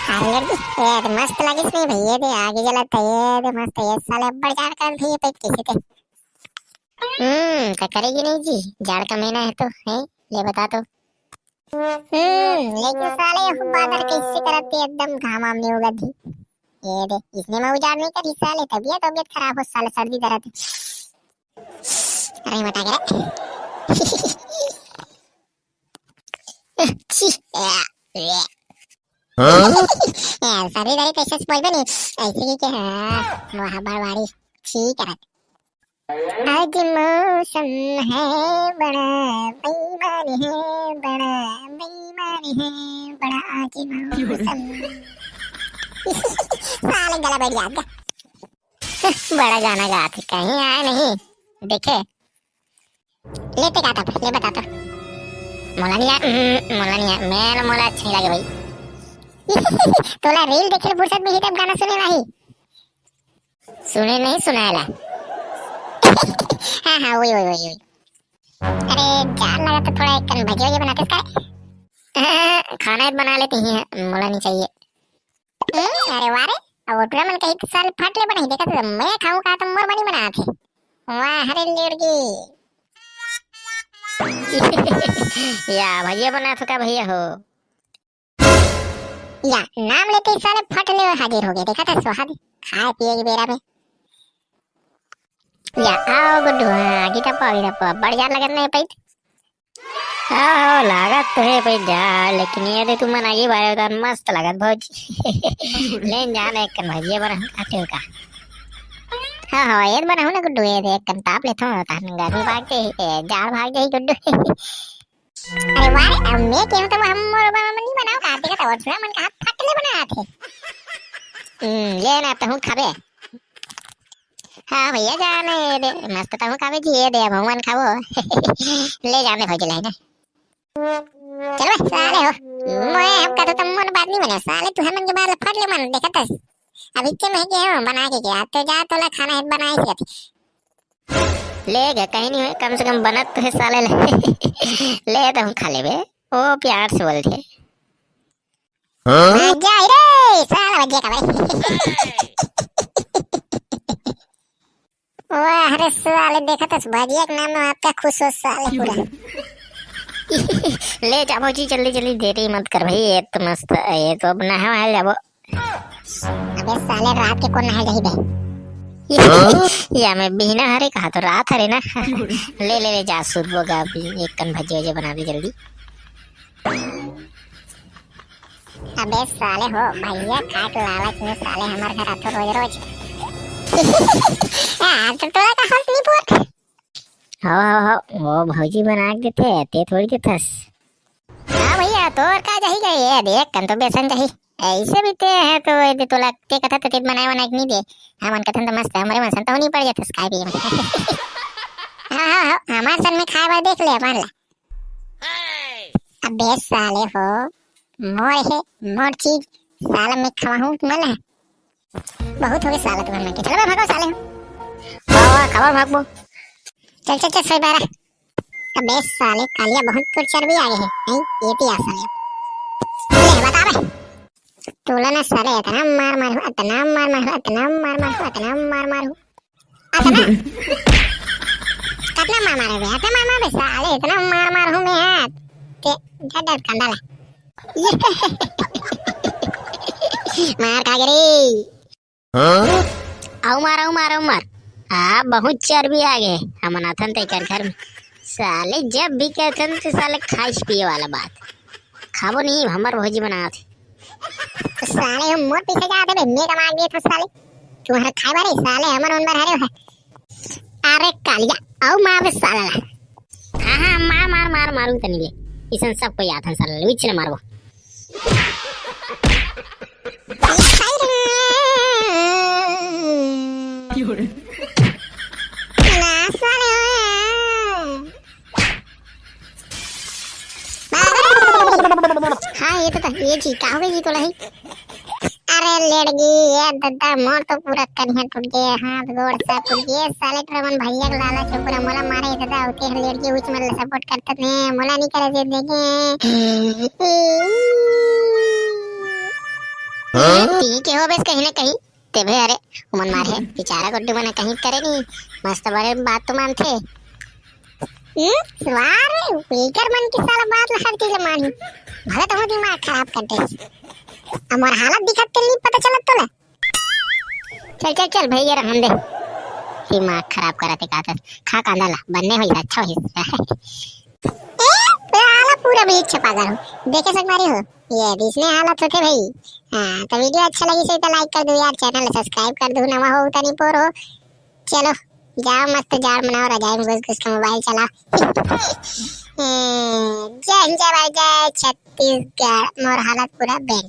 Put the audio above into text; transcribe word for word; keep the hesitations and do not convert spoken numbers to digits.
अरे लड़की, ये तो मस्त लगिस नहीं भाई, ये दे आगे जला था, ये दे मस्त, ये साले अब्बड़ जाड़ कर भी ये पैक कैसे थे। हम्म, तो करेगी नहीं जी, जाड़ का महीना है तो, है, ले बता तो। हम्म, लेकिन साले ये बादर कैसे करते एकदम घामा में होगा धी। ये दे, इसने मैं उजाड़ नहीं करी साले, तबियत, तबियत खराब हो साले, सर्दी दर्द। अरे मटा गया। छी, या, या। हाँ? ए, सॉरी, सॉरी, कैसे बोल बनी? ऐसे ही क्या? हाँ, वहाँ बड़वाड़ी, ठीक है। आज मौसम है बड़ा बेईमान है, बड़ा बेईमान है, बड़ा आज मौसम। साले गला बैठ गया आपका। बड़ा गाना गा थे, कहीं आए नहीं देखे। ले ते गा था, ले बता तो। मोला नहीं आ, हम्म, मोला नहीं आ, मैं ना मोला अच्छा नहीं लगे भाई। तोला रील देखे फुर्सत में ही तब गाना सुने भाई। सुने नहीं सुनायला। हाँ, हाँ, वही, वही, वही, वही। अरे, जान लगा तो थोड़ा एक कन भजिया वजिया बनाते इसका। हाँ, खाना ही बना लेते ही हैं, मोला नहीं चाहिए। हम्म, अरे वाह रे, अब ओटरा मन कही तो साले फट ले बनाही, देखा तो मैं खाऊं का तो मोर बनी बना थे। वाह रे लड़की। या भजिया बना तो का भैया हो? या नाम लेते ही साले फट ले हाजिर हो गए, देखा था स्वाद खाए पिए के बेरा में। या आओ गुड्डू, हाँ, आगे तपो, आगे तपो, बड़ जाड़ लगत नहीं पैत। हाँ, हाँ, लागत तो है भाई जाड़, लेकिन ये दे तुमन आगे बारे उधर मस्त लागत भौजी। ले जान एक कन भजिया बर हम खाते हो का? हाँ, हाँ, ये बनाओ ना गुड्डू, ये दे एक कन ताप लेता हूँ, तान गर्मी भाग जाए, ए, जाड़ भाग जाए गुड्डू। अरे वाह रे, अब मैं कहूँ तो हम मोर बाबा मन नहीं बनाओ का, देखा था, और थोड़ा मन का हाथ फट ले बना थे। हम्म, ले ना, तो हूँ खाबे। हाँ भैया, जाने दे, मस्त तहूँ खाबे जी, ये दे, भगवान खाबो। ले जाने भौजी लाई ना। चल बे, साले हो। मोए हम कथो त मोर बात नहीं बने, साले तू हमन के बात ल फट ले मन, देखत हस। अब इतने महंगे हो, बना के क्या? तो जा, तोला खाना है, बनाए से कथी। ले गे, कहीं नहीं होए, कम से कम बनत तो है साले ले। ले तो हम खा लेबे, ओ प्यार से बोल दे। हाँ? मजा आई रे, साला भजिया का भाई। वाह रे साले, देखा तो भजिया के नाम में आपका खुश हो साले पूरा। ले जा भौजी, जल्दी जल्दी, देरी मत कर भाई, ये तो मस्त, ये तो अब नहा वहा जाबो। अबे साले, रात के कौन नहा जाही बे? या मैं बिहना हरे कहा तो रात हरे ना। ले ले ले, जा सूत बोगा, अभी एक कन भजिया वजिया बना दे जल्दी। अबे साले हो, भजिया खाए के लालच में साले हमर घर आथो रोज रोज। आज तो तोरा का हंस नहीं पोर। हो, हो, हो, वो भौजी बना के देथे, ते थोड़ी देथस। हाँ भैया, तोर का जाही गए, ये देख, कन तो बेसन जाही। ऐसे भी ते है तो ये दे तोला, ते कथा तो ते बनाए बनाए के नहीं दे। हमन कथन तो मस्त है, हमरे मन संता नहीं पड़ जाथस खाए पिए में। हाँ, हाँ, हाँ, हमार सन में खाए बर देख ले, मान ला। अबे साले हो, मोर हे, मोर चीज, साला मैं खवाहूँ तुमन ला। बहुत हो गए साला तुमन के। चलो बे, भागो साले हो। वाह, वाह, खबर भागबो। चल, चल, चल, सोई बारा। अबे साले, कालिया बहुत तोर चर्बी आ गए है। नहीं, ये भी आ साले। ले, बता बे। तोला ना साले, इतना मार मार हूँ, इतना मार मार हूँ, इतना मार मार हूँ, इतना मार मार हूँ। अतना? कतना मार मारे बे? अतना मार मार बे साले, इतना मार मार हूँ मैं आज। ते, जा डर कंडा ला। ये। मार खा गे रे। हाँ? आओ मार, आओ मार, आओ मार। आ, बहुत चर्बी आ गए। हमन आथन तेकर घर में। साले जब भी कहथन तो साले खाइस पिए वाला बात। खाबो नहीं, हमर भौजी बनात हे। तो साले हम मोर पीछे जाते बे, मैं कमा दिए तो साले। तुम्हारा खाए बारे साले, हमर उन बार हरे हो। अरे कालिया, आओ मार बे साला ला। हाँ, हाँ, मार, मार, मार, मारू तनी ले। इसन सब कोई आथन साला ले, उछले मारबो। ना साले। हाँ, ये तो था, ये जी, का हो गई जी तोला ही? अरे लेड़गी, ये दद्दा, मोर तो पूरा कनिहा टूट गए, हाथ गोड़ सब टूट गए, साले तेरा मन भैया के लालच है पूरा, मोला मारे दद्दा, होते हैं लेड़गी, उच मन सपोर्ट करते थे, मोला नहीं करे दे देंगे। ती के हो बेस कहीं ना कहीं। ते भे अरे, उमन मारे हे, बेचारा गुड्डू मन कहीं करे नहीं, मस्त बड़े बात तो मानथे। हम्म, वाह रे, एकर मन के साला बात ला हर चीज ला मानी। भले तो दिमाग खराब कर दे। हमर हालत दिखत के नहीं पता चलत तोला। चल, चल, चल भैया, रहन दे। दिमाग खराब करत हे का त। खा कांदा ला, बन्ने होइस, अच्छा होइस। ए, तो आला पूरा बीच छपा कर हो। देखे संगवारी हो, ये इसने हालत होथे भाई। हाँ, तो वीडियो अच्छा लगिस हे तो like कर दो यार, चैनल सब्सक्राइब कर दो, नवा हो तनी पोर हो। चलो, जाओ मस्त जाड़ मनाओ, रजाई में घुस घुस के मोबाइल चलाओ। ए, जय हिंद, जय भारत, जय छत्तीसगढ़, मोर हालत पूरा बैंड।